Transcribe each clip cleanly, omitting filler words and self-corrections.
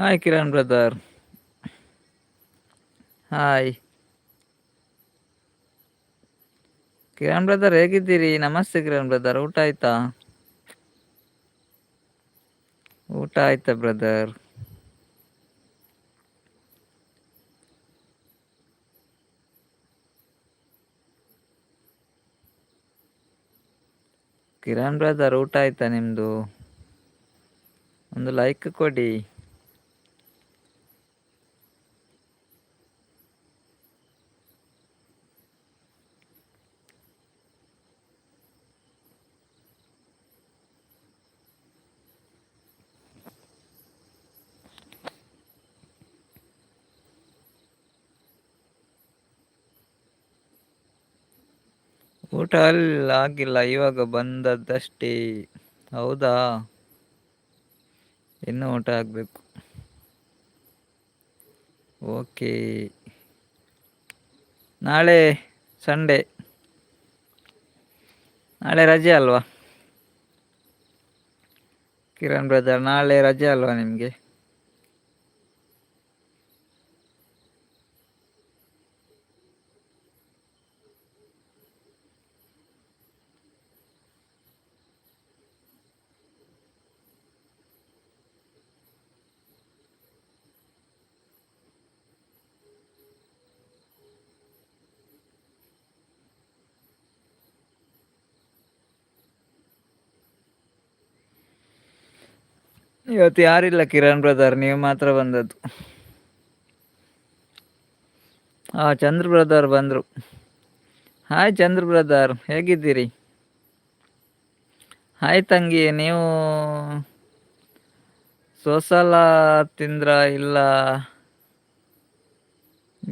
Hi Kiran brother. Hi Kiran brother, ಹೇಗಿದ್ದೀರಿ? Namaste Kiran brother, ಊಟ ಆಯ್ತಾ? ಊಟ ಆಯ್ತಾ ಬ್ರದರ್? ಕಿರಣ್ ಬ್ರದರ್, ಊಟ ಆಯ್ತಾ ನಿಮ್ದು? ಒಂದು ಲೈಕ್ ಕೊಡಿ. ಊಟ ಅಲ್ಲ ಆಗಿಲ್ಲ, ಇವಾಗ ಬಂದದ್ದಷ್ಟೇ. ಹೌದಾ? ಇನ್ನೂ ಊಟ ಆಗಬೇಕು. ಓಕೆ, ನಾಳೆ ಸಂಡೇ, ನಾಳೆ ರಜೆ ಅಲ್ವಾ ಕಿರಣ್ ಬ್ರದರ್? ನಾಳೆ ರಜೆ ಅಲ್ವಾ ನಿಮಗೆ? ಇವತ್ತು ಯಾರಿಲ್ಲ ಕಿರಣ್ ಬ್ರದರ್, ನೀವು ಮಾತ್ರ ಬಂದದ್ದು. ಹಾಂ, ಚಂದ್ರ ಬ್ರದರ್ ಬಂದರು. ಹಾಯ್ ಚಂದ್ರ ಬ್ರದರ್, ಹೇಗಿದ್ದೀರಿ? ಹಾಯ್ ತಂಗಿ, ನೀವು ಸೋಸಲ ತಿಂದ್ರ ಇಲ್ಲ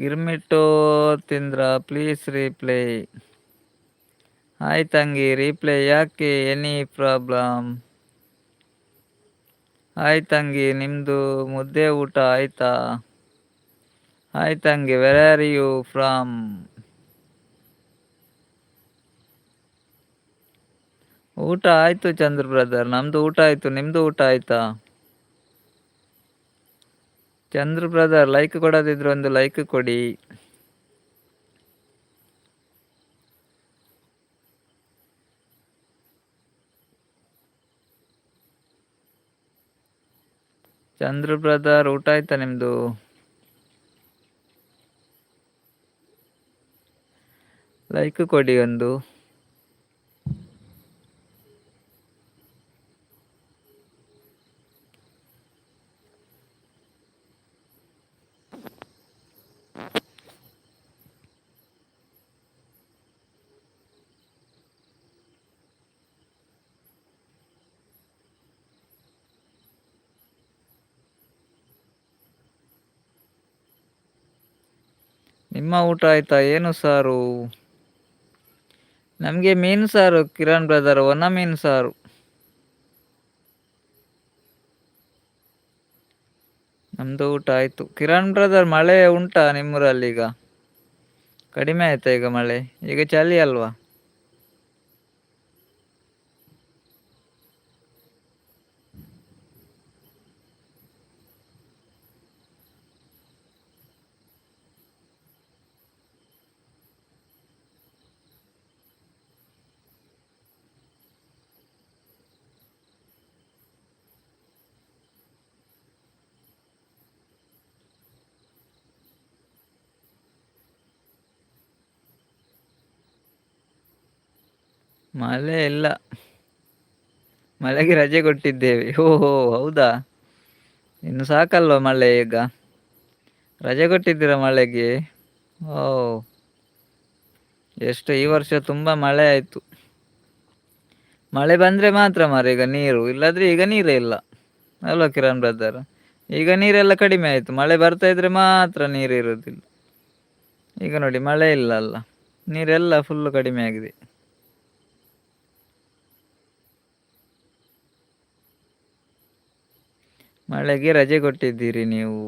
ಗಿರ್ಮಿಟ್ಟು ತಿಂದ್ರ? Please reply. Hi ತಂಗಿ, ರೀಪ್ಲೈ ಯಾಕೆ? Any problem? Hi ತಂಗಿ, ನಿಮ್ಮದು ಮುದ್ದೆ ಊಟ ಆಯ್ತಾ? ಹಾಯ್ ತಂಗಿ, ವೆರ್ are you from? ಊಟ ಆಯ್ತು ಚಂದ್ರ ಬ್ರದರ್, ನಮ್ದು ಊಟ ಆಯ್ತು, ನಿಮ್ದು ಊಟ ಆಯ್ತಾ? ಚಂದ್ರ ಬ್ರದರ್, ಲೈಕ್ ಕೊಡದಿದ್ರು ಒಂದು ಲೈಕ್ ಕೊಡಿ. ಚಂದ್ರ ಬ್ರದರ್, ಊಟ ಆಯ್ತಾ ನಿಮ್ದು? ಲೈಕ್ ಕೊಡಿ ಒಂದು. ನಿಮ್ಮ ಊಟ ಆಯ್ತಾ? ಏನು ಸಾರು? ನಮಗೆ ಮೀನು ಸಾರು ಕಿರಣ್ ಬ್ರದರ್, ಒಣ ಮೀನು ಸಾರು. ನಮ್ದು ಊಟ ಆಯ್ತು ಕಿರಣ್ ಬ್ರದರ್. ಮಳೆ ಉಂಟಾ ನಿಮ್ಮೂರಲ್ಲಿ ಈಗ? ಕಡಿಮೆ ಆಯ್ತಾ ಈಗ ಮಳೆ? ಈಗ ಚಳಿ ಅಲ್ವಾ? ಮಳೆ ಇಲ್ಲ, ಮಳೆಗೆ ರಜೆ ಕೊಟ್ಟಿದ್ದೇವೆ. ಓಹೋ, ಹೌದಾ? ಇನ್ನು ಸಾಕಲ್ವಾ ಮಳೆ, ಈಗ ರಜೆ ಕೊಟ್ಟಿದ್ದೀರಾ ಮಳೆಗೆ? ಓ, ಎಷ್ಟು ಈ ವರ್ಷ ತುಂಬಾ ಮಳೆ ಆಯ್ತು. ಮಳೆ ಬಂದ್ರೆ ಮಾತ್ರ ಮಾರೆ, ಈಗ ನೀರು ಇಲ್ಲಾದ್ರೆ ಈಗ ನೀರೇ ಇಲ್ಲ ಅಲ್ವಾ ಕಿರಣ್ ಬ್ರದರ್? ಈಗ ನೀರೆಲ್ಲ ಕಡಿಮೆ ಆಯ್ತು, ಮಳೆ ಬರ್ತಾ ಇದ್ರೆ ಮಾತ್ರ ನೀರು ಇರುದಿಲ್ಲ. ಈಗ ನೋಡಿ ಮಳೆ ಇಲ್ಲ ಅಲ್ಲ, ನೀರೆಲ್ಲ ಫುಲ್ಲು ಕಡಿಮೆ ಆಗಿದೆ. ಮಳೆಗೆ ರಜೆ ಕೊಟ್ಟಿದ್ದೀರಿ ನೀವು.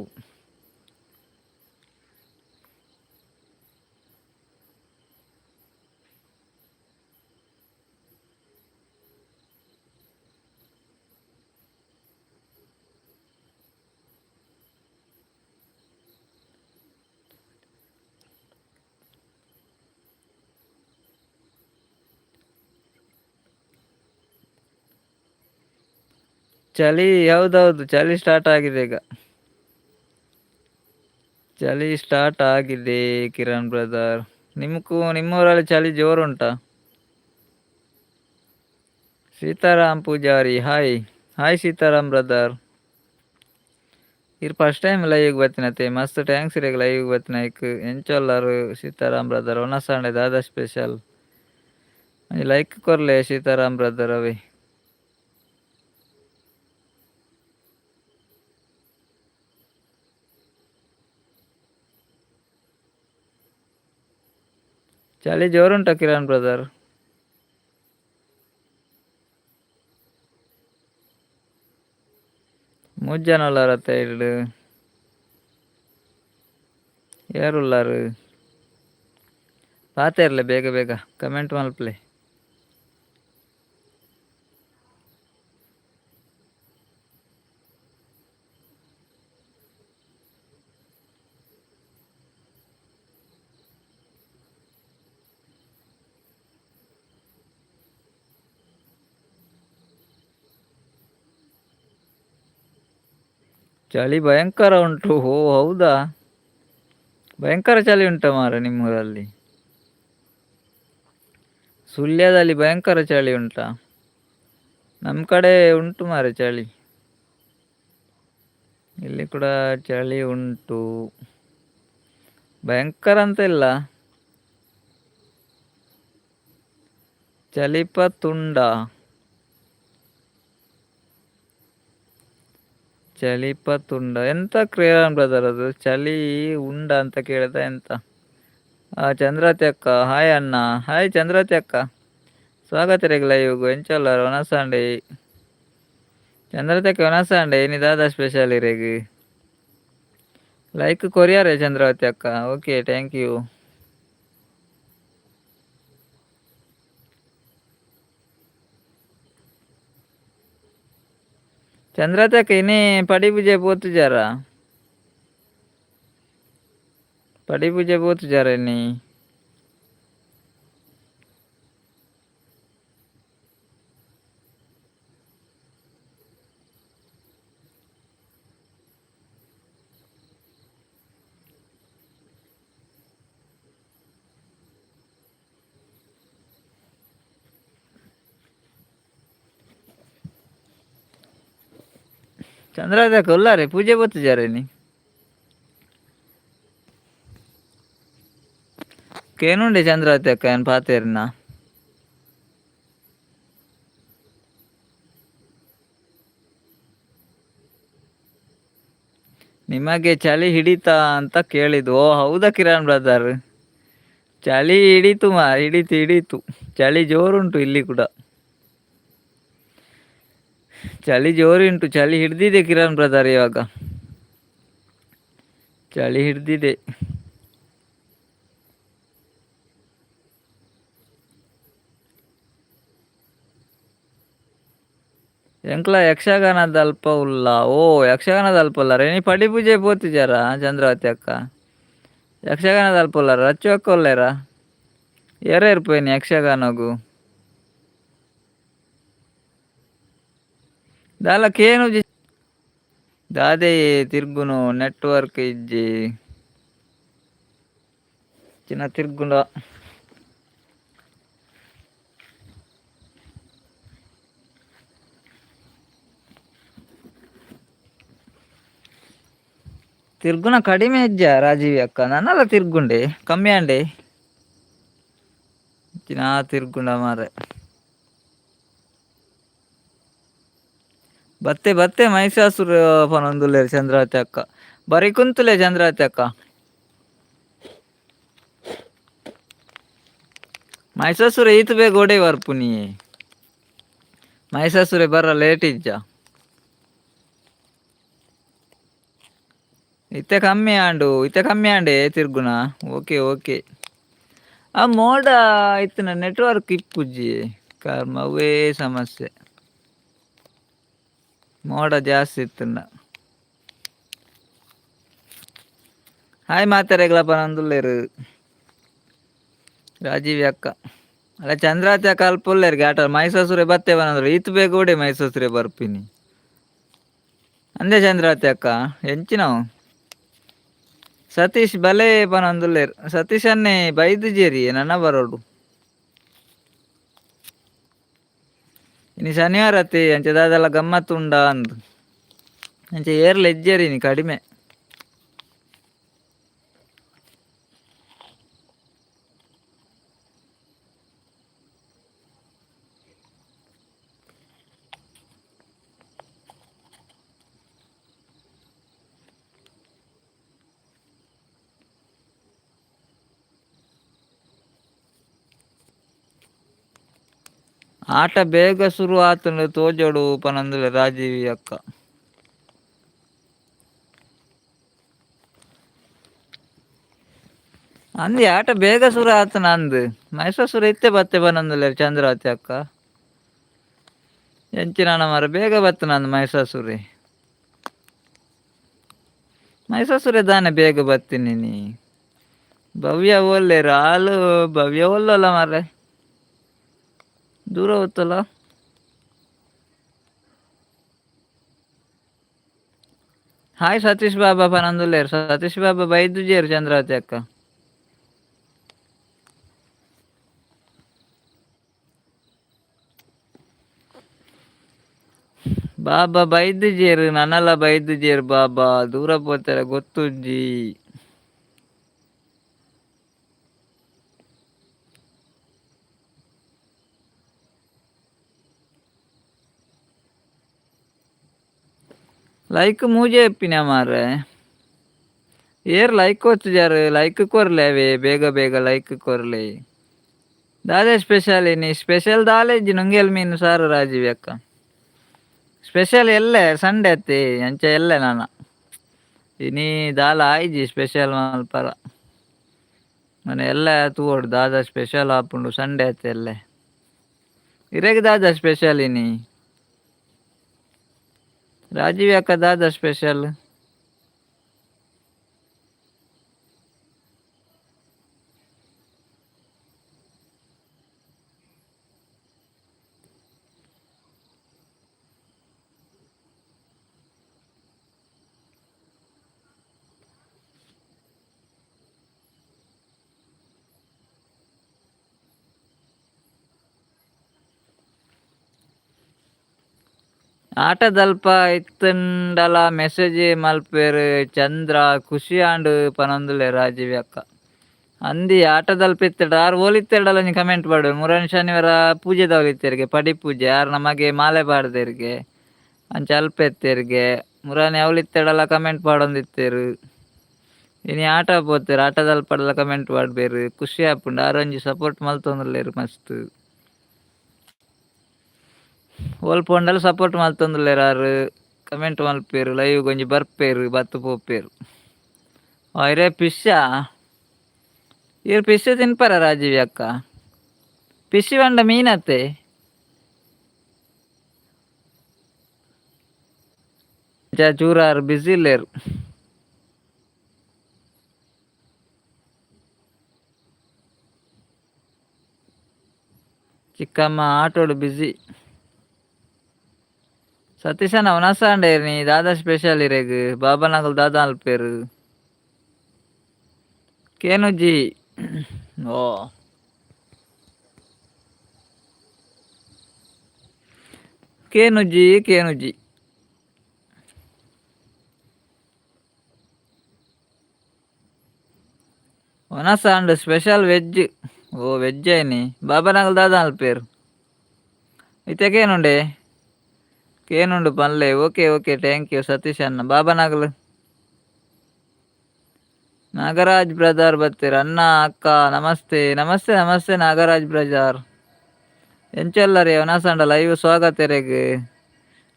ಚಳಿ, ಹೌದೌದು, ಚಳಿ ಸ್ಟಾರ್ಟ್ ಆಗಿದೆ ಈಗ. ಚಳಿ ಸ್ಟಾರ್ಟ್ ಆಗಿದೆ ಕಿರಣ್ ಬ್ರದರ್. ನಿಮಗೂ ನಿಮ್ಮೂರಲ್ಲಿ ಚಳಿ ಜೋರುಂಟಾ? Sitaram Pujari, hi hi Sitaram brother. ಇರ್ ಫಸ್ಟ್ ಟೈಮ್ ಲೈವ್ ಬತ್ತಿನತೆ, ಮಸ್ತ್ thanks ಇರೆಗ್ ಲೈವ್ ಬತ್ತಿನ. ಎಂಚೊಲ್ಲಾರು ಸೀತಾರಾಮ್ ಬ್ರದರ್? ಒನಸಾಂಡೆ ದಾದಾ ಸ್ಪೆಷಲ್? ಲೈಕ್ ಕೊರ್ಲೆ ಸೀತಾರಾಮ್ ಬ್ರದರ್ ಅವೇ. ಚಳಿ ಜೋರುಂಟ ಕಿರಣ್ ಬ್ರದರ್? ಮೂಜ್ ಜನ ಉಲ್ಲಾರತ್ತೆ ಇಲ್ಡ್. ಏರುಲ್ಲಾರು ಪಾತೆರ್ಲೆ, ಬೇಗ ಬೇಗ ಕಮೆಂಟ್ ಮಲ್ಪಲೆ. ಚಳಿ ಭಯಂಕರ ಉಂಟು. ಓ ಹೌದಾ? ಭಯಂಕರ ಚಳಿ ಉಂಟ ಮಾರ ನಿಮ್ಮೂರಲ್ಲಿ? ಸುಳ್ಯದಲ್ಲಿ ಭಯಂಕರ ಚಳಿ ಉಂಟಾ? ನಮ್ಮ ಕಡೆ ಉಂಟು ಮಾರೆ ಚಳಿ. ಇಲ್ಲಿ ಕೂಡ ಚಳಿ ಉಂಟು, ಭಯಂಕರ ಅಂತ ಇಲ್ಲ. ಚಲಿಪ ತುಂಡ, ಚಲಿಪ ತುಂಡ ಎಂತ ಕ್ರೇಯನ್ ಬ್ರದರ್ ಅದು? ಚಳಿ ಉಂಡ ಅಂತ ಕೇಳಿದ ಎಂತ? ಚಂದ್ರಾತಿ ಅಕ್ಕ, ಹಾಯ್ ಅಣ್ಣ. ಹಾಯ್ ಚಂದ್ರಾತಿ ಅಕ್ಕ, ಸ್ವಾಗತ ರೇಗ್ ಲೈವ್ಗು. ಎಂಚೊಲ್ಲಾರ ಒನಸಾಂಡೆ? ಚಂದ್ರತಿ ಅಕ್ಕ ಒನಸಾಂಡೆ, ಇನಿ ದಾದಾ ಸ್ಪೆಷಲ್ ಇರೆಗ್? ಲೈಕ್ ಕೊರಿಯಾರೆ ಚಂದ್ರಾವತಿ ಅಕ್ಕ. Okay, thank you. ಚಂದ್ರಾವತಿ ಅಕ್ಕ, ಇನಿ ಪಡಿ ಪೂಜೆ ಪೋತುಜಾರ? ಪಡಿ ಪೂಜೆ ಪೋತುಜಾರ ಇನಿ? ಚಂದ್ರಾವತಿ ಅಕ್ಕ ಉಲ್ಲಾರೆ? ಪೂಜೆ ಪೋತುಜಾರ ಇನಿ? ಕೇನುಂಡೆ ಚಂದ್ರಾವತಿ ಅಕ್ಕ ಏನ್ ಪಾತೆರ್ನ? ನಿಮಗೆ ಚಳಿ ಹಿಡಿತಾ ಅಂತ ಕೇಳಿದ್ದು. ಓ ಹೌದಾ ಕಿರಣ್ ಬ್ರದರ್? ಚಳಿ ಹಿಡಿತು ಮಾ, ಹಿಡಿತು ಹಿಡಿತು. ಚಳಿ ಜೋರುಂಟು, ಇಲ್ಲಿ ಕೂಡ ಚಳಿ ಜೋರುಂಟು. ಚಳಿ ಹಿಡ್ದಿದೆ ಕಿರಣ್ ಬ್ರದರ್, ಇವಾಗ ಚಳಿ ಹಿಡ್ದಿದೆ. ಎಂಕ್ಲ ಯಕ್ಷಗಾನದ ಅಲ್ಪ ಉಲ್ಲ. ಓ ಯಕ್ಷಗಾನದ ಅಲ್ಪ ಉಲ್ಲಾರ? ಇನಿ ಪಡಿ ಪೂಜೆ ಪೋತಿಜಾರ ಚಂದ್ರಾವತಿ ಅಕ್ಕ? ಯಕ್ಷಗಾನದ ಅಲ್ಪ ಉಲ್ಲಾರ? ರಚ್ಚು ಅಕ್ಕ ಉಲ್ಲೇರ? ಏರೇರು ಪೋಯಿನಿ ಯಕ್ಷಗಾನಗು? ದಾಲ ಕೇನುಜಿ ದಾದೆ ತಿರ್ಗುನು, ನೆಟ್ವರ್ಕ್ ಇಜ್ಜಿ. ಚಿನ್ನ ತಿರ್ಗುಂಡ. ತಿರ್ಗುನ ಕಡಿಮೆ ಇಜ್ಜ ರಾಜೀವಿ ಅಕ್ಕ? ನನ್ನಲ್ಲ ತಿರ್ಗುಂಡೆ ಕಮ್ಮಿ ಅಂಡೆ. ಚಿನ್ನ ತಿರ್ಗುಂಡ ಮಾರೆ. ಬತ್ತೆ ಬತ್ತೆ ಮಹಿಷಾಸುರ ಪನೊಂದುಲ್ಲೆರ್ ಚಂದ್ರಾವತಿ ಅಕ್ಕ. ಬರಿ ಕುಂತುಲೆ ಚಂದ್ರಾವತಿ ಅಕ್ಕ. ಮಹಿಷಾಸುರ ಈತ್ ಬೇಗ ಓಡೆ ಬರ್ಪುನಿ. ಮಹಿಷಾಸುರ ಬರ ಲೇಟ್ ಇಜ್ಜ. ಇತ್ತೆ ಕಮ್ಮಿ ಆಂಡು, ಇತ್ತೆ ಕಮ್ಮಿ ಆಂಡೆ ತಿರ್ಗುಣ. Okay okay. ಆ ಮೋಡ ಇತ್ತಿನ ನೆಟ್ವರ್ಕ್ ಇಪ್ಪುಜಿ ಕರ್ಮ, ಅವೇ ಸಮಸ್ಯೆ. ಮೋಡ ಜಾಸ್ತಿ ಇತ್ತುಂಡ. ಹಾಯ್ ಮಾತೆರೆಗ್ಲ ಪನೊಂದುಲ್ಲೆರ್ ರಾಜೀವಿ ಅಕ್ಕ ಅಲ್ಲ ಚಂದ್ರಾವತಿ ಅಕ್ಕ ಅಲ್ಪ ಉಲ್ಲೆರ್. ಆಟ ಮಹಿಷಾಸುರೆ ಬತ್ತೆ ಪನೊಂದುಲ್ಲೆರ್. ಈತ್ ಬೇಗ ಓಡೆ ಮಹಿಷಾಸುರೆ ಬರ್ಪಿನಿ? ಅಂದೆ ಚಂದ್ರಾವತಿ ಅಕ್ಕ ಎಂಚಿನವು ಸತೀಶ್ ಬಲೆ ಪನೊಂದುಲ್ಲೆರ್ ಸತೀಶ್ ಅನ್ನೆ ಬೈದುಜೇರಿ ನನ ಬರೋಡು. ಇನಿ ಶನಿವಾರ ಅತ್ತೆ ಅಂಚ ದಾದಲ ಗಮ್ಮತ್ ಉಂಡಾ ಅಂದ್ ಅಂಚ ಏರ್ಲ ಇಜ್ಜೇರಿ ಇನಿ ಕಡಿಮೆ. ಆಟ ಬೇಗ ಶುರು ಆತುಂಡು ತೋಜೋಡು ಪನೊಂದುಲ್ಲೆರ್ ರಾಜೀವಿ ಅಕ್ಕ. ಅಂದ್ ಆಟ ಬೇಗ ಶುರು ಆತುಂಡು ಅಂದ್ ಮೈಸೂರು ಇತ್ತೆ ಬತ್ತೆ ಪನೊಂದುಲ್ಲೆರ್ ಚಂದ್ರಾವತಿ ಅಕ್ಕ. ಎಂಚಿನಾನ ಮಾರ್ರೆ ಬೇಗ ಬತ್ತುನ ಅಂದ್ ಮೈಸಾಸುರೆ. ಮೈಸಾಸುರೆ ದಾನೆ ಬೇಗ ಬತ್ತಿನಿ ನೀ. ಭವ್ಯ ಓಲ್ಲೆರ್ ಆಲ್ ಭವ್ಯ ಓಲ್ಲೋಲ ಮಾರ್ರೆ. ದೂರ ಹೋತಲ್ಲ. ಹಾಯ್ ಸತೀಶ್ ಬಾಬಾ ಪನೊಂದುಲ್ಲೆರ್ ಸತೀಶ್ ಬಾಬಾ ಬೈದುಜೆರ್ ಚಂದ್ರಾವತಿ ಅಕ್ಕ. ಬಾಬಾ ಬೈದುಜೆರ್ ನನಲ ಬೈದುಜೆರ್ ಬಾಬಾ ದೂರ ಪೋತೆರ ಗೊತ್ತುಜ್ಜಿ. ಲೈಕ್ ಮೂಜೆ ಇಪ್ಪಿನ ಮಾರ್ರೆ. ಏರ್ ಲೈಕ್ ಒತ್ತುಜಾರ್ ಲೈಕ್ ಕೊರ್ಲೆ ಅವೇ ಬೇಗ ಬೇಗ ಲೈಕ್ ಕೊರ್ಲೆ. ದಾದೆ ಸ್ಪೆಷಲ್ ಇನಿ ಸ್ಪೆಷಲ್ ದಾಲ ಇಜ್ಜಿ ನುಂಗೆಲ್ ಮೀನು ಸಾರು ರಾಜೀವಿ ಅಕ್ಕ. ಸ್ಪೆಷಲ್ ಎಲ್ಲೆ ಸಂಡೆ ಅತ್ತೆ ಅಂಚ ಎಲ್ಲೆ ನಾನ. ಇನಿ ದಾಲ ಆಯ್ಜಿ ಸ್ಪೆಷಲ್ ಮಲ್ಪರ. ಮನೆ ಎಲ್ಲೆ ತೂವೊಡು ದಾದ ಸ್ಪೆಷಲ್ ಆಪುಂಡು ಸಂಡೆ ಅತ್ತೆ ಎಲ್ಲೆ. ಇರೆಗ್ ದಾದ ಸ್ಪೆಷಲ್ ಇನಿ. ರಾಜೀವಿ ಅಕ್ಕ ದಾದ ಸ್ಪೆಷಲ್. ಆಟದಲ್ಪ ಇತ್ತುಂಡಲ ಮೆಸೇಜ್ ಮಲ್ಪೆರ್ ಚಂದ್ರ ಖುಷಿ ಆಂಡ್ ಪನೊಂದುಲ್ಲೆರ್ ರಾಜೀವಿ ಅಕ್ಕ. ಅಂದಿ ಆಟದಲ್ಪ ಇತ್ತೆಡ ಆರ್ ಓಲಿತ್ತೆರ್ಡಲ ಒಂಜಿ ಕಮೆಂಟ್ ಪಾಡುವೆರ್ ಮುರಾನಿ ಶನಿವಾರ ಪೂಜೆದವ್ಲು ಇತ್ತೆರ್ಗೆ ಪಡಿ ಪೂಜೆ ಆರ್ ನಮಗೆ ಮಾಲೆ ಪಾಡ್ದೆರ್ಗೆ ಅಂಚ ಅಲ್ಪ ಇತ್ತೆರ್ಗೆ ಮುರಾನಿ ಅವ್ಲು ಇತ್ತೆಡಲ ಕಮೆಂಟ್ ಪಾಡೊಂದಿತ್ತೆರ್. ಇನಿ ಆಟ ಪೋತೆರ್ ಆಟದಲ್ಪಡಲ ಕಮೆಂಟ್ ಪಾಡ್ಬೆರ್ ಖುಷಿ ಆಪುಂಡು ಆರ್ ಒಂಜಿ ಸಪೋರ್ಟ್ ಮಲ್ತೊಂದುಲ್ಲೆರ್ ಮಸ್ತ್. ಓಲ್ ಪೋಂಡಲ ಸಪೋರ್ಟ್ ಮಲ್ತೊಂದುಲ್ಲೆರ್ ಆರ್ ಕಮೆಂಟ್ ಮಲ್ಪೆರ್ ಲೈವ್ ಒಂಜಿ ಬರ್ಪೆರ್ ಬತ್ತ್ ಪೋಪೆರ್. ಇರೆ ಪಿಶ್ಶಾ ಈರ್ ಪಿಶ್ ತಿನ್ಪರ ರಾಜೀವಿ ಅಕ್ಕ ಪಿಶ್ ಪಂಡ ಮೀನತ್ತೆ. ಚೂರು ಆರ್ ಬಿಸಿ ಉಲ್ಲೆರ್. ಚಿಕ್ಕಮ್ಮ ಆಟೋಡು ಬಿಸಿ. ಸತೀಶಣ್ಣ ಉನಸಾಂಡೇರ್ ನೀ ದಾದಾ ಸ್ಪೆಷಲ್ ಇರೆಗ್ ಬಾಬಾನಕುಲು ದಾದಾ ಅಲ್ಪೇರು. ಕೇನುಜಿ ಓ. ಕೇನುಜಿ ಕೇನುಜಿ. ಉನಸಾಂಡ್ ಸ್ಪೆಷಲ್ ವೆಜ್ ಓ ವೆಜ್ ಐನಿ ಬಾಬಾನಕುಲು ದಾದಾ ಅಲ್ಪೇರು. ಇತ್ತೆ ಕೇನುಂಡೆ ಕೇನುಂಡು ಪನ್ಲೆ okay okay thank you Satish ಅಣ್ಣ ಬಾಬಾನಗಲು. ನಾಗರಾಜ್ ಬ್ರದರ್ ಬತ್ತೆರ್ ಅಣ್ಣ ಅಕ್ಕ ನಮಸ್ತೆ ನಮಸ್ತೆ ನಮಸ್ತೆ ನಾಗರಾಜ್ ಬ್ರದರ್. ಎಂಚೊಲ್ಲರೆ ಉನಸಾಂಡ ಲೈವ್ ಸ್ವಾಗತ ಇರೆಗ್.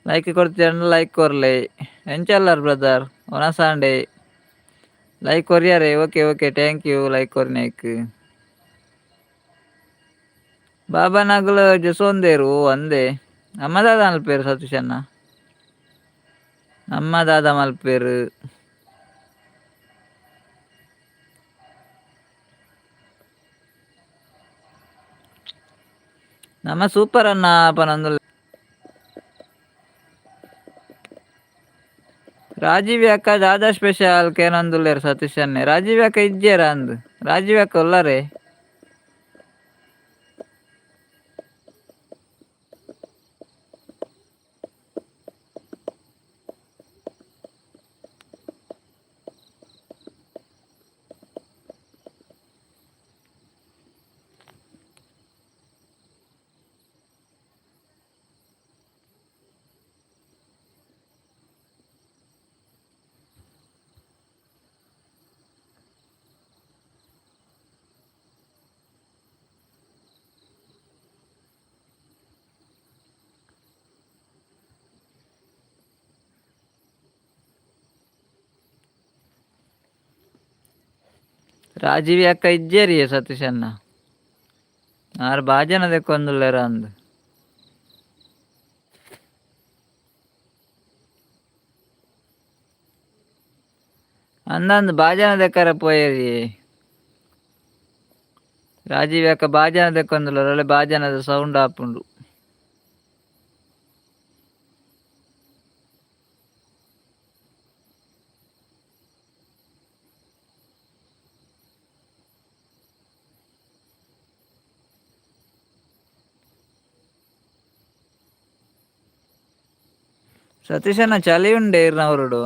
ಲೈಕ್ ಕೊರ್ತಿರಂಡ ಲೈಕ್ ಕೊರ್ಲೆ. ಎಂಚೊಲ್ಲರ್ ಬ್ರದರ್ ಉನಸಾಂಡೆ ಲೈಕ್ ಕೊರಿಯರೆ okay okay thank you like ಕೊರ್ನೇಕ್. ಬಾಬಾನಗುಲು ಜಸೊಂದೇರು ಓ ಅಂದೆ ಅಮ್ಮ ದಾದ ಮಲ್ಪೆರ್ ಸತೀಶ್ ಅಣ್ಣ. ಅಮ್ಮ ದಾದ ಮಲ್ಪೆರ್. ನಮ ಸೂಪರ್ ಅಣ್ಣ ಪನೊಂದುಲ್ಲೆ. ರಾಜೀವ್ ಅಕ್ಕ ದಾದಾ ಸ್ಪೆಷಲ್ ಕೇನೊಂದುಲ್ಲೆರ್ ಸತೀಶ್ ಅಣ್ಣೆ. ರಾಜೀವ್ ಅಕ್ಕ ಇಜ್ಜೇರ ಅಂದ್. ರಾಜೀವ್ ಅಕ್ಕ ಉಲ್ಲರೆ. ರಾಜೀವ್ ಅಕ್ಕ ಇಜ್ಜೇರಿಯೇ ಸತೀಶ್ ಅಣ್ಣ. ಆರ್ ಬಾಜನ ದೆಕ್ಕೊಂದುಲ್ಲೆರ ಅಂದ್. ಅಂದಂದು ಬಾಜನ ದೆಕ್ಕರೆ ಪೋಯೆರಿ. ರಾಜೀವ್ ಅಕ್ಕ ಬಾಜನ ದೆಕ್ಕೊಂದುಲ್ಲೆರ್ ಒಳ್ಳೆ ಬಾಜನದ ಸೌಂಡ್ ಆಪುಂಡು. ಸತೀಶಣ್ಣ ಚಳಿ ಉಂಡೆ ಇರ್ನವರುಡು.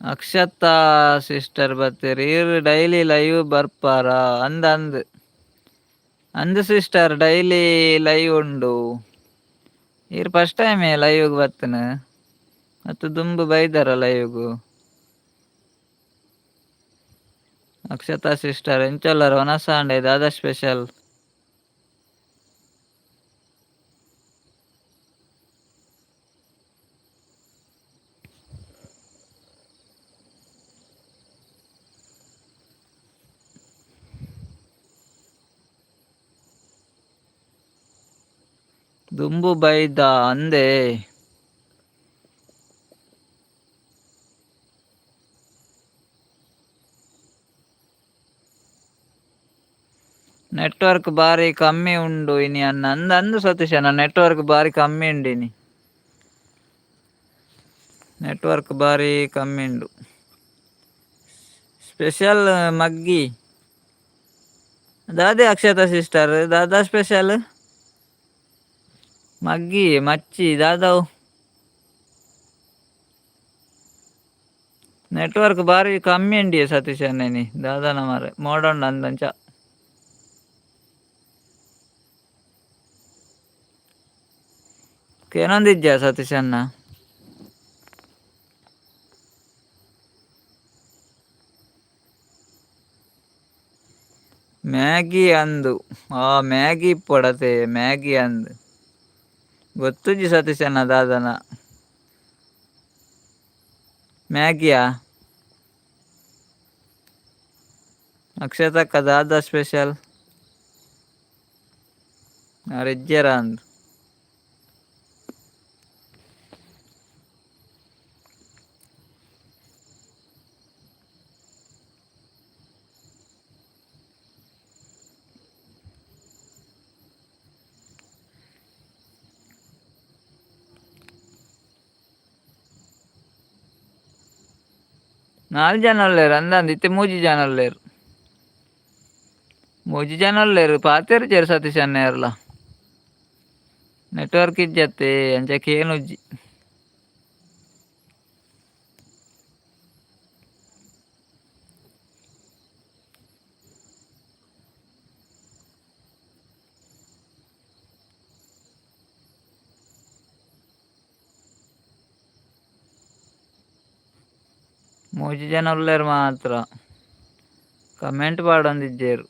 ಅಕ್ಷತಾ ಸಿಸ್ಟರ್ ಬತ್ತೆರ್ ಈರ್ ಡೈಲಿ ಲೈವ್ ಬರ್ಪಾರ ಅಂದ್ ಅಂದ್. ಅಂದ್ ಸಿಸ್ಟರ್ ಡೈಲಿ ಲೈವ್ ಉಂಡು. ಈರ್ ಫಸ್ಟ್ ಟೈಮ್ ಲೈವ್ ಬತ್ತನ. ಅತ್ ದುಂಬು ಬೈದಾರ ಲೈವ್ಗು. ಅಕ್ಷತಾ ಸಿಸ್ಟರ್ ಎಂಚೊಲ್ಲರ್ ವನಸಾಂಡೆ ದಾದಾ ಸ್ಪೆಷಲ್. ದುಂಬು ಬೈದ ಅಂದೇ. ನೆಟ್ವರ್ಕ್ ಬಾರಿ ಕಮ್ಮಿ ಉಂಡು ಇನಿ ಅನ್ನ ಅಂದ್ ಅಂದ್ ಸತೀಶ್ ಅಣ್ಣ ನೆಟ್ವರ್ಕ್ ಬಾರಿ ಕಮ್ಮಿ ಉಂಡು ಇನಿ. ನೆಟ್ವರ್ಕ್ ಬಾರಿ ಕಮ್ಮಿ ಉಂಡು. ಸ್ಪೆಷಲ್ ಮಗ್ಗಿ. ದಾದೆ ಅಕ್ಷತಾ ಸಿಸ್ಟರ್ ದಾದಾ ಸ್ಪೆಷಲ್. ಮಗ್ಗಿ ಮಚ್ಚಿ ದಾದವು. ನೆಟ್ವರ್ಕ್ ಬಾರಿ ಕಮ್ಮಿ ಉಂಡಿಯೆ ಸತೀಶ್ ಅಣ್ಣನಿ ದಾದನ ಮಾರೆ ಮೋಡೊಂಡು ಅಂದಂಚ. ಕೇನೊಂದಿಜ್ಜ ಸತೀಶ್ ಅಣ್ಣ. ಮ್ಯಾಗಿ ಅಂದು ಆ ಮ್ಯಾಗಿ ಇಪ್ಪೊಡತೆ ಮ್ಯಾಗಿ ಅಂದ್. ಗೊತ್ತುಜ್ಜಿ ಸತೀಶ್ ಅಣ್ಣ ದಾದನ. ಮ್ಯಾಗಿಯಾ. ಅಕ್ಷತಕ್ಕ ದಾದಾ ಸ್ಪೆಷಲ್. ಆರ್ ಇಜ್ಜೆರಾ ಅಂದ್. ನಾಲ್ ಜನ ಉಲ್ಲೆರ್ ಅಂದಂದ್ ಇತ್ತೆ ಮೂಜಿ ಜನ ಉಲ್ಲೆರ್. ಮೂಜಿ ಜನ ಉಲ್ಲೆರ್ ಪಾತೆರ್ಜೆರ್ ಸತೀಶ್ ಅಣ್ಣ ಏರ್ಲ. ನೆಟ್ವರ್ಕ್ ಇಜ್ಜತ್ತೆ ಅಂಚ ಕೇನುಜ್ಜಿ. ಮೂಜಿ ಜನ ಉಲ್ಲೆರ್ ಮಾತ್ರ. ಕಮೆಂಟ್ ಪಾಡೊಂದಿಜ್ಜೆರ್.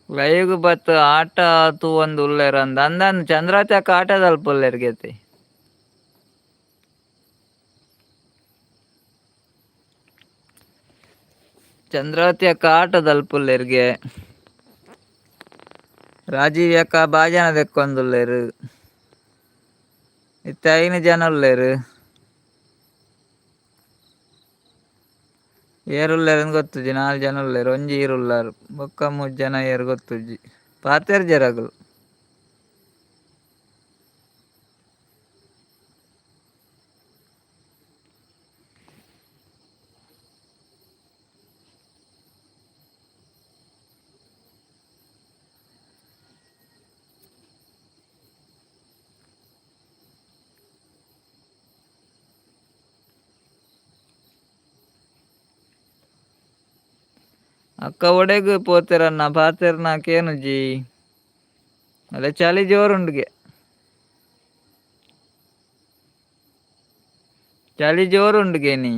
ಲೈವ್ ಬತ್ತ್ ಆಟ ತೂವೊಂದು ಉಲ್ಲೆರ್ ಅಂದ್ ಅಂದಂದ್ ಚಂದ್ರಾವತಿ ಅಕ್ಕ ಆಟದಲ್ಪ ಉಲ್ಲೆರ್ ಗೆತೆ. ಚಂದ್ರಾವತಿ ಅಕ್ಕ ಆಟೋದಲ್ಪುಲ್ಲೆರ್ಗೆ. ರಾಜೀವ್ ಅಕ್ಕ ಬಾಜನ ದೆಕ್ಕೊಂದುಲ್ಲೆರ್. ಇತ್ತೆ ಐನ್ ಜನ ಉಲ್ಲೆರ್. ಏರುಲ್ಲೆರ್ ಗೊತ್ತುಜಿ, ನಾಲ್ ಜನ ಉಲ್ಲೆರ್, ಒಂಜಿ ಈರುಲ್ಲಾರ್, ಬೊಕ್ಕ ಮೂಜಿ ಜನ ಏರ್ ಗೊತ್ತುಜಿ, ಪಾತೆರ್ ಜರಗುಲು. ಅಕ್ಕ ಒಡೆಗ್ ಪೋತೆರನ್ನ ಪಾತೆರ್ನ ಕೇನುಜಿ. ಅಲ್ಲ ಚಳಿ ಜೋರುಂಡುಗೆ, ಚಳಿ ಜೋರುಂಡುಗೆ ನೀ.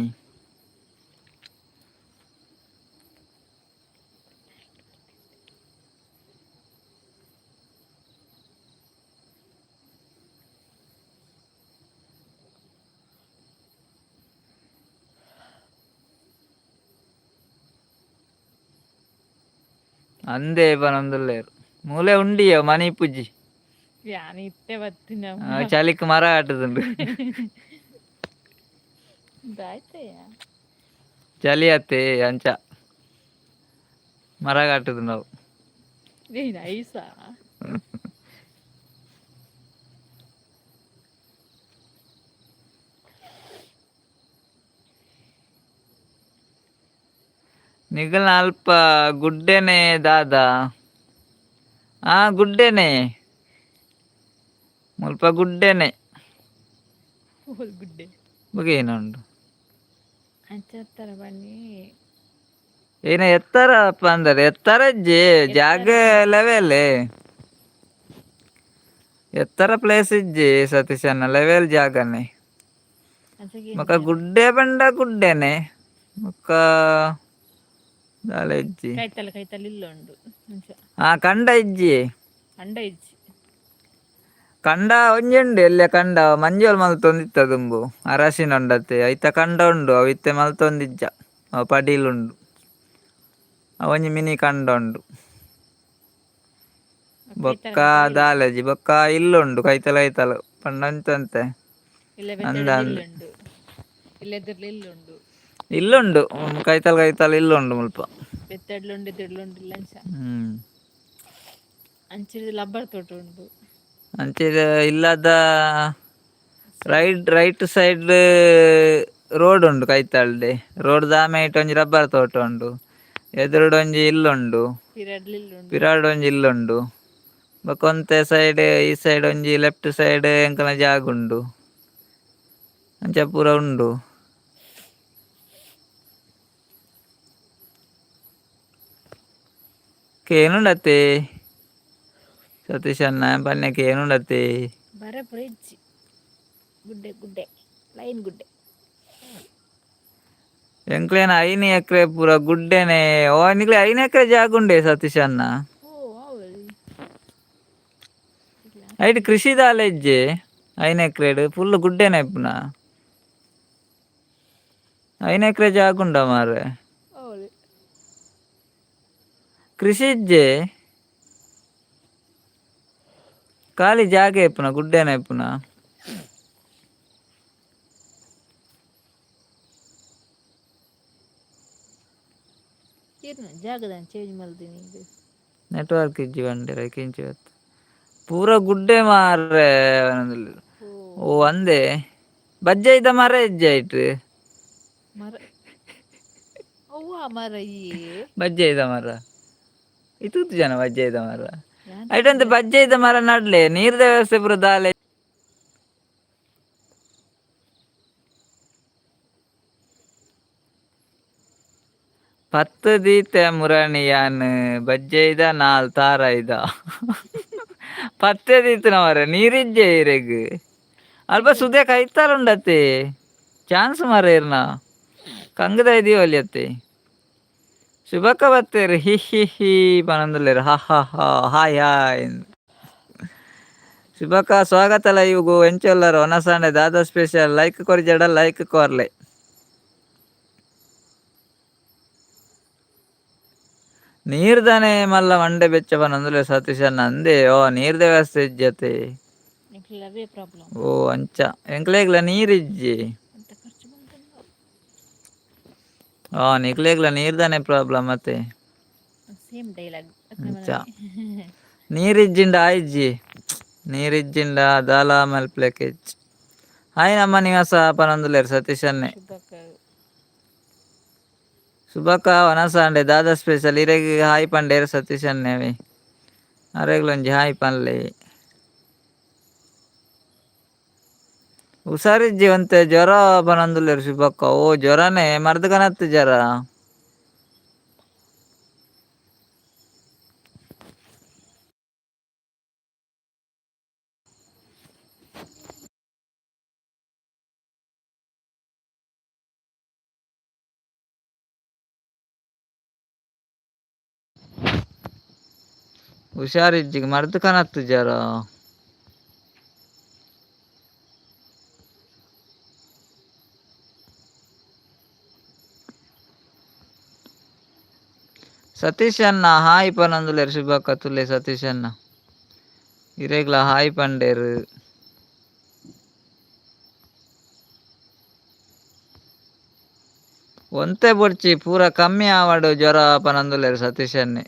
ಅಂದೇ ಪನೊಂದುಲ್ಲೆರ್ ಮೂಲೆ ಉಂಡಿಯ ಮನಿಪುಜಿ. ಯಾನ್ ಇತ್ತೆ ಬತ್ತಿನ. ಚಳಿಕ್ ಮರ ಆಟದುಂಡು. ದಾಯ್ತಯ್ಯ. ಚಳಿ ಅತ್ತೆ ಅಂಚ ಮರ ಕಾಟುದುಂಡು ಅವು. ಏನ್ ಐಸಾ? ನಿಗಲ್ನ ಅಲ್ಪ ಗುಡ್ಡೆನೆ ದಾದಾ? ಆ ಗುಡ್ಡೆನೆ, ಮುಲ್ಪ ಗುಡ್ಡೆನೆ. ಓಲ್ ಗುಡ್ಡೆ? ಬೊಕ ಉಂಡು. ಅಂಚತ್ತರ ಬನ್ನಿ. ಏನ ಎತ್ತರ ಅಂದರೆ ಎತ್ತರ ಇಜ್ಜಿ, ಜಾಗ ಲೆವೆಲ್, ಎತ್ತರ ಪ್ಲೇಸ್ ಇಜ್ಜಿ ಸತೀಶಣ್ಣ, ಲೆವೆಲ್ ಜಾಗನೆ. ಬೊಕ ಗುಡ್ಡೆ ಪಂಡ ಗುಡ್ಡೆನೆ, ಬೊಕ್ಕ ದಾಲ ಇಜ್ಜಿ. ಕೈತಲ್ ಕೈತಲ್ ಇಲ್ಲ ಉಂಡು ಅಂಚ. ಆ ಕಂಡ ಇಜ್ಜಿ. ಅಂಡ ಇಜ್ಜಿ. ಕಂಡ ಒಂಜಿ ಉಂಡು ಎಲ್ಯ ಕಂಡ, ಮಂಜೋಲ್ ಮಲ್ತೊಂದಿತ್ತ ದುಂಬು, ಅರಸಿನ ಉಂಡತ್ತೆ, ಐತ ಕಂಡ ಉಂಡು, ಅವು ಇತ್ತೆ ಮಲ್ತೊಂದಿಜ್ಜ, ಅವು ಪಡೀಲ್ ಉಂಡು, ಅವು ಒಂಜಿ ಮಿನಿ ಕಂಡ ಉಂಡು. ಬೊಕ್ಕ ದಾಲಜಿ, ಬೊಕ್ಕ ಇಲ್ಲುಂಡು ಕೈತಲ್ ಕೈತಲ್ ಪಂಡ ಅಂಚಂತೆ. ಇಲ್ಲ. ಅಂದ ಅಂದ್. ಇಲ್ಲುಂಡು, ಇಲ್ಲ ಇಲ್ಲುಂಡು. ಇಲ್ಲುಂಡು, ಕೈತಲ್ ಕೈತಲ್ ಇಲ್ಲುಂಡು ಮುಲ್ಪ. ಬೆತ್ತಡ್ಲುಂಡು, ಎದುರ್ಲುಂಡು ಇಲ್ಲ ಅಂಚ. ಅಂಚಿರ್ದ್ ಲಬ್ಬರ್ ತೋಟ ಉಂಡು. ಅಂಚಿದ ಇಲ್ಲದ ರೈಟ್ ರೈಟ್ ಸೈಡ್ ರೋಡ್ ಉಂಡು, ಕೈತಲ್ಡೆ ರೋಡ್ ದ ಆಮೆ ಒಂಜಿ ರಬ್ಬರ್ ತೋಟ ಉಂಡು, ಎದುರುಡು ಒಂಜಿ ಇಲ್ಲುಂಡು. ಪಿರಡ್ಲ್ ಇಲ್ಲುಂಡು. ಪಿರಾಡ್ ಒಂಜಿ ಇಲ್ಲುಂಡು, ಬೊಕ ಒಂತೆ ಸೈಡ್ ಈ ಸೈಡ್ ಒಂಜಿ ಲೆಫ್ಟ್ ಸೈಡ್ ಎಂಕಲ್ನ ಜಾಗ ಉಂಡು, ಅಂಚ ಪೂರ ಉಂಡು. ಕೇನುಂಡತ್ತೆ ಸತೀಶ್ ಅಣ್ಣ ಪನ್ಯ ಕೇನುಂಡತ್ತೆ. ಬರ ಇಜ್ಜಿ, ಗುಡ್ಡೆ ಗುಡ್ಡೆ ಲೈನ್ ಗುಡ್ಡೆ. ಎಂಕ್ಲೇನ 5 ಎಕರೆ ಪೂರ ಗುಡ್ಡೆನೆ. ಓ ನಿಕ್ಲೆ 5 ಎಕರೆ ಜಾಗ ಉಂಡೆ ಸತೀಶ್ ಅಣ್ಣ? ಓ ಹೌದು. ಐಟ್ ಕೃಷಿ ದಾಲ ಇಜ್ಜೆ, 5 ಎಕರೆಡ್ ಫುಲ್ ಗುಡ್ಡೆನೆ ಇಪ್ಪುನ. 5 ಎಕರೆ ಜಾಗ ಉಂಡ ಮಾರ್ರೆ? ಹೌದು. ಕೃಷಿ ಇಜ್ಜೆ, ಖಾಲಿ ಜಾಗ ಇಪ್ಪುನ, ಗುಡ್ಡೆನೆ ಇಪ್ಪುನ. ಇರ್ನ ಜಾಗದ ಚೇಂಜ್ ಮಲ್ದಿನಿ ಇದು. ನೆಟ್ವರ್ಕ್ ಇಜ್ಜಿ ಬಂಡಿರ ಕಿಂಚಿ ಪೂರ ಗುಡ್ಡೆ ಮಾರ್ರೆ. ಓ. ಓ ಅಂದೆ, ಬಜ್ಜೈದ ಮರ ಇಜ್ಜೆ ಐಟ್? ಮರ ಅವ್ವ ಮರ ಈ. ಬಜ್ಜೈದ ಮರ ಇತೂತು ಜನ, ಬಜ್ಜೈದ ಮರ ಐಟಂತೆ. ಬಜ್ಜೈದ ಮರ ನಡ್ಲೆ, ನೀರ್ದ ವ್ಯವಸ್ಥೆ ಪೂರ ದಾಲೆ. ಪತ್ತು ದೀತೆ ಮುರಣಿ ಯಾನ್, ಬಜ್ಜೈದ ನಾಲ್ ತಾರಾಯ್ದ ಪತ್ತೆ ದೀತನ ಮರ, ನೀರಿಜ್ಜೆ ಇರೆಗ್. ಅಲ್ಪ ಸುದೆ ಕೈತಾಲ್ ಉಂಡತ್ತೆ, ಚಾನ್ಸ್ ಮರ ಇರ್ನ ಕಂಗದ ದೀವಲಿ ಅತ್ತೆ. ಶುಭಕ್ಕ ಬತ್ತೇರು, ಹಿ ಹಿ ಹಿ ಪನೊಂದುಲ್ಲೆರ್, ಹ ಹ ಹ, ಹಾಯ್ ಹಾಯ್. ಶುಭಕ್ಕ ಸ್ವಾಗತ ಲೈವ್ಗು. ಎಂಚೊಲ್ಲರ್? ಒನಸಾಂಡೆ ದಾದ ಸ್ಪೆಷಲ್? ಲೈಕ್ ಕೊರ್ಜಡ ಲೈಕ್ ಕೊರ್ಲೆ. ನೀರ್ದಾನೆ ಮಲ್ಲ ಮಂಡೆ ಬೆಚ್ಚ ಪನೊಂದುಲ್ಲೆ ಸತೀಶಣ್ಣ ಅಂದೇ. ಓ ನೀರ್ದ ವ್ಯವಸ್ಥೆ ಇಜ್ಜತೆ. ನಿಕ್ಲೆಗ್ ಅವೇ ಪ್ರಾಬ್ಲಮ್. ಓ ಅಂಚ ಎಂಕ್ಲೆಗ್ಲ ನೀರಿಜ್ಜಿ. ಅಂತ ಖರ್ಚು ಮಲ್ತೊಂದು. ಆ ನಿಕ್ಲೆಗ್ಲ ನೀರ್ದಾನೆ ಪ್ರಾಬ್ಲಮ್ ಅತೆ. Same dialogue. ಅಂಚ ನೀರಿಜ್ಜಿಂಡ ಆಯಿಜ್ಜಿ, ನೀರಿಜ್ಜಿಂಡ ದಾಲ ಮಲ್ಪಲೆಕ ಇಜ್ಜಿ. ಹಾಯ್ ನಮ್ಮ ನಿವಾಸ ಪನೊಂದುಲ್ಲೆರ್ ಸತೀಶನ್ನೇ. ಶುಭಕ್ಕ. ಸುಬಕ್ಕ ವನಸಾಂಡೆ ದಾದ ಸ್ಪೆಷಲ್? ಇರೆಗ್ ಹಾಯ್ ಪಂಡೇರ್ ಸತೀಶನ್ನೇ. ಅವೆ ಅರೆಗ್ಲೊಂಜಿ ಹಾಯ್ ಪನ್ಲೆ. ಹುಷಾರಿಜ್ಜಿ ಒಂತೆ, ಜ್ವರ ಪನೊಂದುಲ್ಲೆರ್ ಶುಭಕ್ಕ. ಓ ಜ್ವರನೇ, ಮರ್ದ್ ಕನತ್ ಜರ. ಹುಷಾರಿಜ್ಜಿಗ್ ಮರ್ದ್ ಕನತ್ ಜರ. ಸತೀಶ್ ಅಣ್ಣ ಹಾಯ್ ಪನೊಂದುಲ್ಲೆರ್ ಶುಭಕ್ಕ. ತುಲೆ ಸತೀಶ್ ಅಣ್ಣ ಇರೆಗ್ಲ ಹಾಯ್ ಪಂಡೇರ್. ಒಂತೆ ಬೊಡ್ಚಿ, ಪೂರ ಕಮ್ಮಿ ಆವಡ್ ಜ್ವರ ಪನೊಂದುಲ್ಲೆರ್ ಸತೀಶ್ ಅಣ್ಣೆ.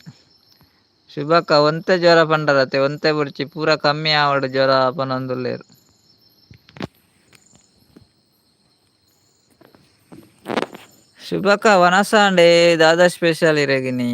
ಶುಭಕ್ಕ ಒಂತೆ ಜ್ವರ ಪಂಡರತೆ, ಒಂತೆ ಬೊಡ್ಚಿ ಪೂರ ಕಮ್ಮಿ ಆವಡ್ ಜ್ವರ ಪನೊಂದುಲ್ಲೆರ್. ಶುಭಕ್ಕ ವನಸಾಂಡೆ ದಾದಾ ಸ್ಪೆಷಲ್ ಇರೆಗಿನಿ?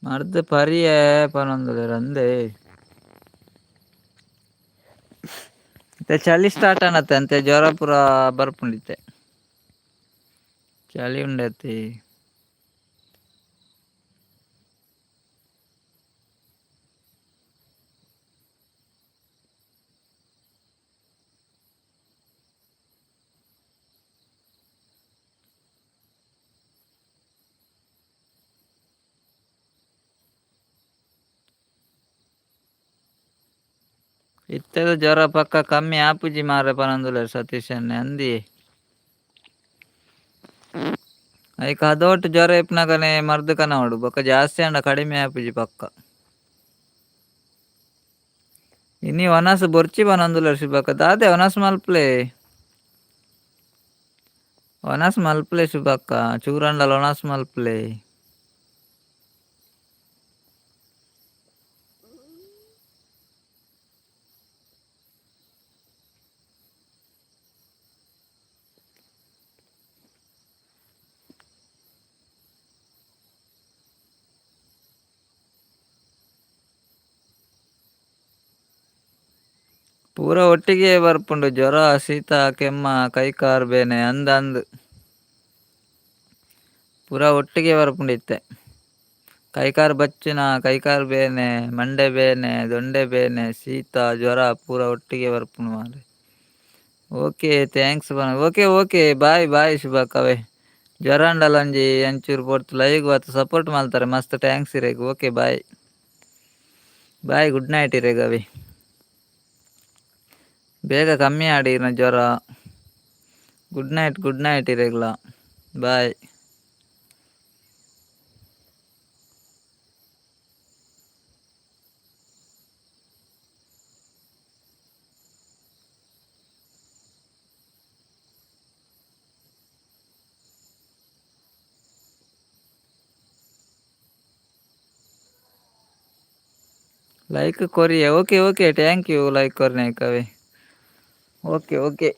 ಮರ್ದ್ ಪರಿಯೆ ಪನೊಂದುಲ್ಲೆರ್ ಅಂದೇ. ಇತ್ತೆ ಚಳಿ ಸ್ಟಾರ್ಟ್ ಆನತ್ತೆ ಅಂತೆ, ಜ್ವರ ಪೂರ ಬರ್ಪುಂಡಿತ್ತೆ, ಚಳಿ ಉಂಡತಿ. ಇತ್ತೆದ ಜ್ವರ ಪಕ್ಕ ಕಮ್ಮಿ ಆಪುಜಿ ಮಾರ್ರೆ ಪನೊಂದುಲ್ಲೆರ್ ಸತೀಶ್ ಅಣ್ಣೆ ಅಂದಿಯೇ. ಐಕ್ ಹದೋಟ್ ಜ್ವರ ಇಪ್ಪುನಗನೆ ಮರ್ದ್ ಕನವೊಡು, ಬೊಕ ಜಾಸ್ತಿ ಆಂಡ ಕಡಿಮೆ ಆಪುಜಿ ಪಕ್ಕ. ಇನಿ ವನಸ್ ಬೊರ್ಚಿ ಪನೊಂದುಲ್ಲೆರ್ ಶುಭಕ್ಕ. ದಾದೆ ವನಸ್ ಮಲ್ಪುಲೆ, ವನಸ್ ಮಲ್ಪುಲೆ ಶುಭಕ್ಕ, ಚೂರಂಡಲ ವನಸ್ ಮಲ್ಪುಲೆ. ಪೂರ ಒಟ್ಟಿಗೆ ಬರ್ಪುಂಡು ಜ್ವರ ಶೀತ ಕೆಮ್ಮ ಕೈಕಾರ್ ಬೇನೆ ಅಂದ್ ಅಂದ್ ಪೂರ ಒಟ್ಟಿಗೆ ಬರ್ಪುಂಡು ಇತ್ತೆ. ಕೈಕಾರ್ ಬಚ್ಚುನ, ಕೈಕಾರ್ ಬೇನೆ, ಮಂಡೆ ಬೇನೆ, ದೊಂಡೆ ಬೇನೆ, ಶೀತ ಜ್ವರ ಪೂರ ಒಟ್ಟಿಗೆ ಬರ್ಪುಂಡು ಮಾರ್ರೆ. ಓಕೆ thanks ಪನ. ಓಕೆ ಓಕೆ ಬಾಯ್ ಬಾಯ್ ಶುಭಕ್ಕವೇ. ಜ್ವರ ಅಂಡಲ ಒಂಜಿ ಅಂಚೂರು ಪೊರ್ತು ಲೈವ್ ಬತ್ತ್ ಸಪೋರ್ಟ್ ಮಲ್ತಾರೆ, ಮಸ್ತ್ thanks ಇರೆಗ್. Okay bye bye, good night ಇರೆಗ್ ಅವಿ. ಬೇಗ ಕಮ್ಮಿ ಆಡಿ ಇರ್ನ ಜ್ವರ. ಗುಡ್ ನೈಟ್, ಗುಡ್ ನೈಟ್ ಇರೆಗ್ಲ, ಬಾಯ್. ಲೈಕ್ ಕೊರಿಯೆ. Okay okay thank you like ಕೊರ್ನೇಕವೇ. Okay okay.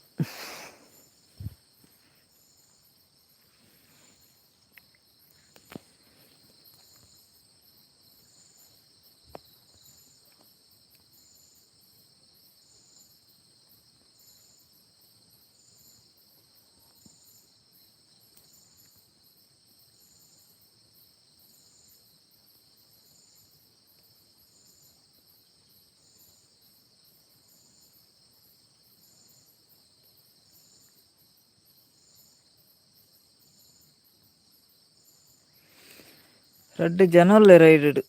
ರಡ್ಡ್ ಜನ ಉಲ್ಲೆರ್ ರೈಡ್.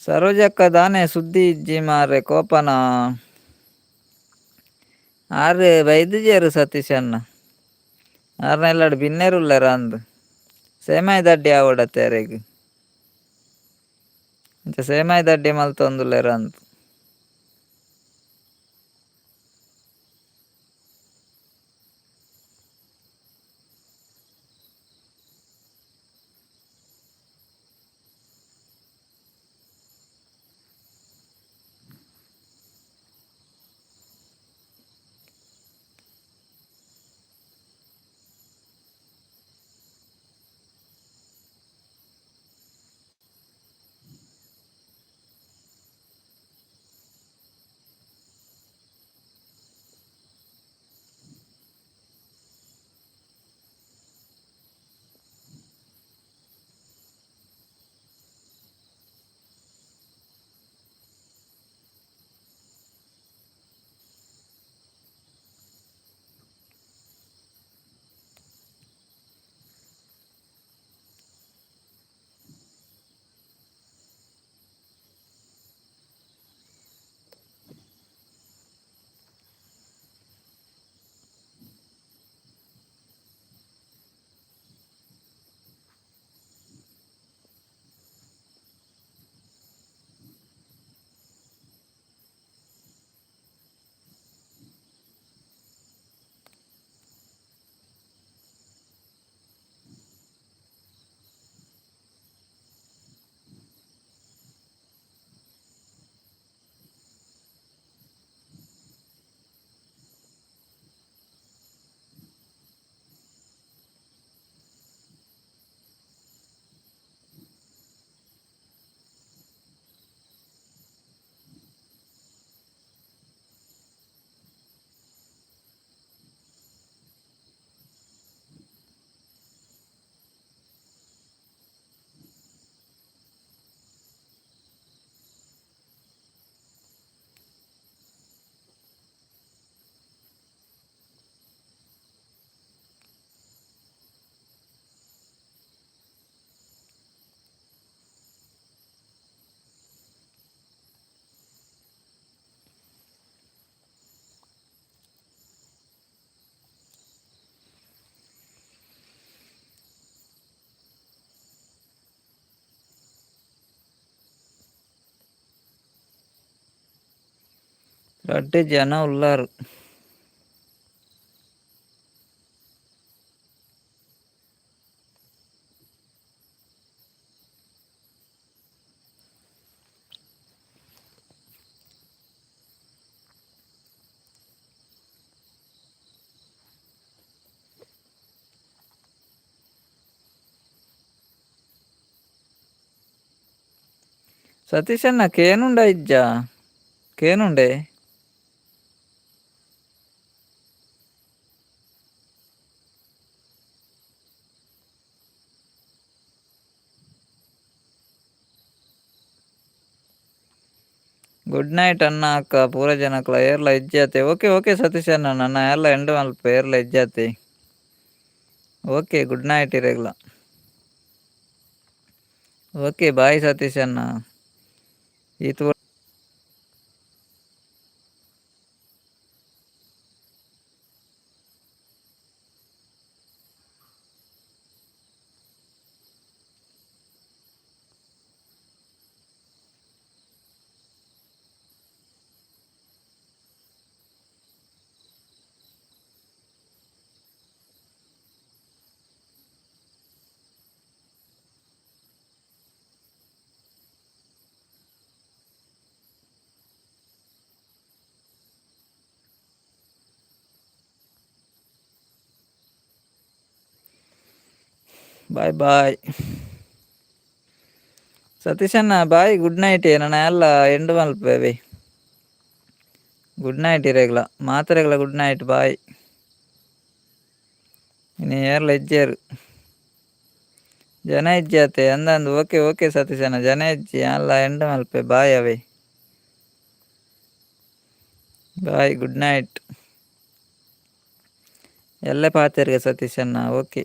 ಸರೋಜಕ್ಕ ದಾನೆ ಸುದ್ದಿ ಇಜ್ಜಿ ಮಾರ್ರೆ, ಕೋಪನ? ಆರ್ ಬೈದಿಜೆರ್ ಸತೀಶಣ್ಣ. ಆರ್ನ ಇಲ್ಲಡ್ ಬಿನ್ನೆರ್ ಉಲ್ಲೆರ ಅಂದ್. ಸೇಮಾಯಿ ದಡ್ಡಿ ಆವೊಡತ್ತೆ ಅರೆಗ್. ಅಂಚ ಸೇಮಾಯಿ ದಡ್ಡಿ ಮಲ್ತೊಂದುಲ್ಲೆರ್ ಅಂದ್. ರಡ್ಡ್ ಜನ ಉಲ್ಲಾರ್. ಸತೀಶಣ್ಣ ಕೇನುಂಡ ಇಜ್ಜಾ? ಕೇನುಂಡೆ? ಗುಡ್ ನೈಟ್ ಅಣ್ಣ ಅಕ್ಕ ಪೂರ ಜನಕ್ಲ ಏರ್ಲ ಇಜ್ಜಾತೆ. ಓಕೆ ಓಕೆ ಸತೀಶ್ ಅಣ್ಣ, ನನ್ನ ಏರ್ಲ ಎಂಡ್ ಮಲ್ಪ, ಏರ್ಲ ಇಜ್ಜಾತೆ. ಓಕೆ, ಗುಡ್ ನೈಟ್ ಇರೆಗ್ಲ. ಓಕೆ, ಬಾಯ್ ಸತೀಶ್ ಅಣ್ಣ. ಈತ್ ಬಾಯ್ ಬಾಯ್ ಸತೀಶಣ್ಣ, ಬಾಯ್, ಗುಡ್ ನೈಟ್. ನನ್ನ ಎಲ್ಲ ಎಂಡ್ ಮಲ್ಪೇವೆ. ಗುಡ್ ನೈಟ್ ಇರೆಗ್ಲ ಮಾತೆರೆಗ್ಲ. Good night, bye. ಇನಿ ಏರ್ಲ ಇಜ್ಜೇರು, ಜನ ಇಜ್ಜಾತೆ ಅಂದಂದು. ಓಕೆ ಓಕೆ ಸತೀಶಣ್ಣ, ಜನ ಇಜ್ಜಿ ಅಲ್ಲ, ಎಂಡ್ ಮಲ್ಪೆ. ಬಾಯ್ ಅವೇ. Bye, good night. ಎಲ್ಲ ಪಾತೆರ್ಗೆ ಸತೀಶಣ್ಣ. ಓಕೆ.